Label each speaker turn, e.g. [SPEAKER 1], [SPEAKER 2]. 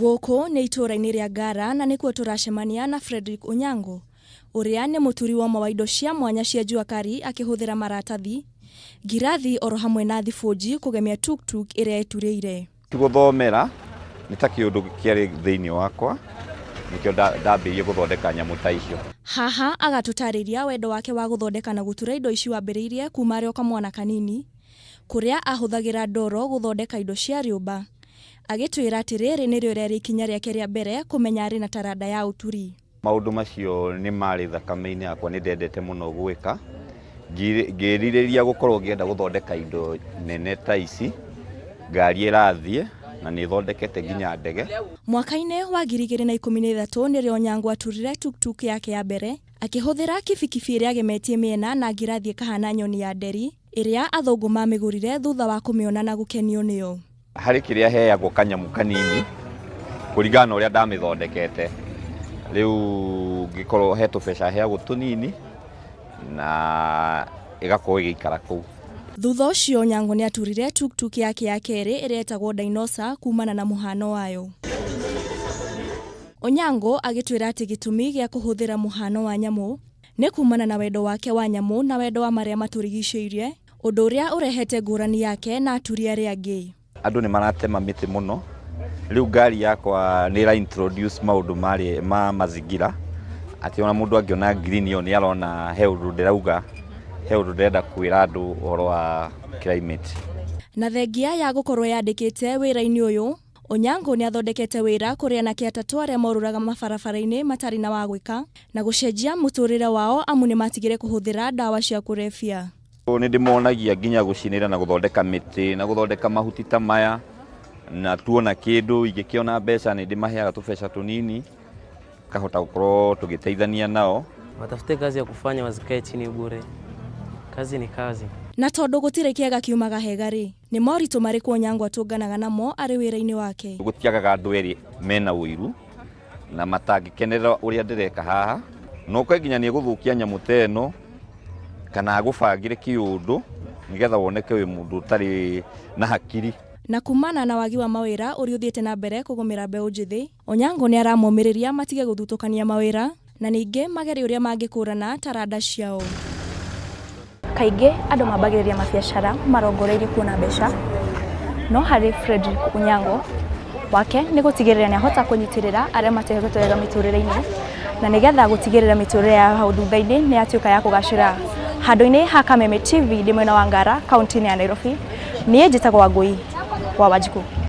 [SPEAKER 1] Gũkũ nĩ itũũra-inĩ rĩa Ngara na nĩkuo tũracemania na Fredrick Onyango ũrĩa nĩ mũturi wa ũmwe wa indo cia mwanya cia jua kari akĩhũthĩra maratathi, ngirathi oro hamwe na thibũnji kũgemia tuktuk ĩrĩa ĩturĩire.
[SPEAKER 2] Gũthomera nĩ ta kĩũndũ kĩarĩ thĩinĩ wakwa, nĩkĩo ndambĩrĩirie gũthondeka nyamũ ta icio.
[SPEAKER 1] Haha agatũtarĩria wendo wake wa gũthondeka na gũtura indo ici wambĩrĩirie kuma arĩ o kamwana kanini, kũrĩa ahũthagĩra ndoro gũthondeka indo cia rĩũmba. Agĩtwĩra atĩ rĩrĩ nĩrĩo rĩarĩ ikinya rĩake rĩa mbere kũmenya arĩ na taranda ya ũturi.
[SPEAKER 2] Maũndũ macio nĩ marĩ thakame-inĩ yakwa, nĩ ndendete mũno gwĩka. Ngĩrirĩria gũkorwo ngĩenda gũthondeka indo nene ta ici, ngari ĩrathiĩ na nĩ ĩthondekete nginya ndege.
[SPEAKER 1] Mwaka-inĩ wa 2013 nĩrĩo Onyango aturire tuktuk yake ya mbere akĩhũthĩra kibikibi ĩrĩa agemetie mĩena na ngirathi ĩkahana nyoni ya nderi ĩrĩa athũngũ mamĩgũrire thutha wa kũmĩona na gũkenio nĩyo.
[SPEAKER 2] Harĩ kĩrĩa heagwo kanyamũ kanini kũringana na ũrĩa ndamĩthondekete, rĩu ngĩkorwo he tũbeca heagwo tũnini na ĩgakorwo ĩgĩikara kũu.
[SPEAKER 1] Thutha ũcio Onyango nĩ aturire tuktuk yake ya kerĩ ĩrĩa ĩtagwo Dinosaur kumana na mũhano wayo. Onyango agĩtwĩra atĩ gĩtũmi gĩa kũhũthĩra mũhano wa nyamũ nĩ kumana na wendo wake wa nyamũ na wendo wa marĩa matũrigicĩirie, ũndũ ũrĩa ũrehete ngũrani yake na aturi arĩa angĩ.
[SPEAKER 2] Andũ nĩ maratema mĩtĩ mũno, rĩu ngari yakwa nĩ ĩra introduce maũndũ marĩ ma mazingira, atĩ ona mũndũ angĩona green ĩyo nĩ arona he ũndũ ndĩrauga, he ũndũ ndĩrenda kwĩra andũ ũhoro wa climate.
[SPEAKER 1] Na thengia ya gũkorwo yandĩkĩte wĩra-inĩ ũyũ, Onyango nĩ athondekete wĩra kũrĩ anake atatũ arĩa morũraga mabarabara-inĩ matarĩ na wa gwĩka na gũcenjia mũtũrĩre wao amu nĩ matigire kũhũthĩra ndawa cia kũrebia.
[SPEAKER 2] Nĩ ndĩmonagia nginya gũcinĩra na gũthondeka mĩtĩ na gũthondeka mahuti ta maya, na tuona kĩndũ ingĩkĩona mbeca nĩ ndĩmaheaga tũbeca tũnini kahota gũkorwo tũgĩteithania nao.
[SPEAKER 3] Watafute kazi ya kufanya, wasikae chini bure. Kazi ni kazi.
[SPEAKER 1] Na tondũ gũtirĩ kĩega kiumaga hega rĩ, nĩ moritũ marĩkũ Onyango atũnganaga namo arĩ wĩra-inĩ wake?
[SPEAKER 2] Gũtiagaga andũ erĩ mena ũiru na matangĩkenerera ũrĩa ndĩreka haha, no kwe nginya nĩ gũthũkia nyamũ ta ĩno kana agũbangĩre kĩũndũ nĩgetha woneke wĩ mũndũ ũtarĩ na hakiri.
[SPEAKER 1] Na kumana na wagi wa mawĩra ũrĩa ũthiĩte na mbere kũgũmĩra mbeũ njĩthĩ, Onyango nĩ aramomĩrĩria matige gũthutũkania mawĩra na ningĩ magerie ũrĩa mangĩkũrana taranda ciao. Kaingĩ andũ mambagĩrĩria mabiacara marongoreirie kuona mbeca, no harĩ Fredrick Onyango wake nĩ gũtigĩrĩra nĩ ahota kũnyitĩrĩra arĩa matehotete wega mĩtũrĩre-inĩ na nĩgetha gũtigĩrĩra mĩtũrĩre ya hau thutha-inĩ nĩ yatuĩka ya kũgacĩra. Handũ-inĩ ha Kameme TV ndĩ mwena wa Ngara kaunti-inĩ ya Nairobi, niĩ njĩtagwo Wangũi wa Wanjikũ.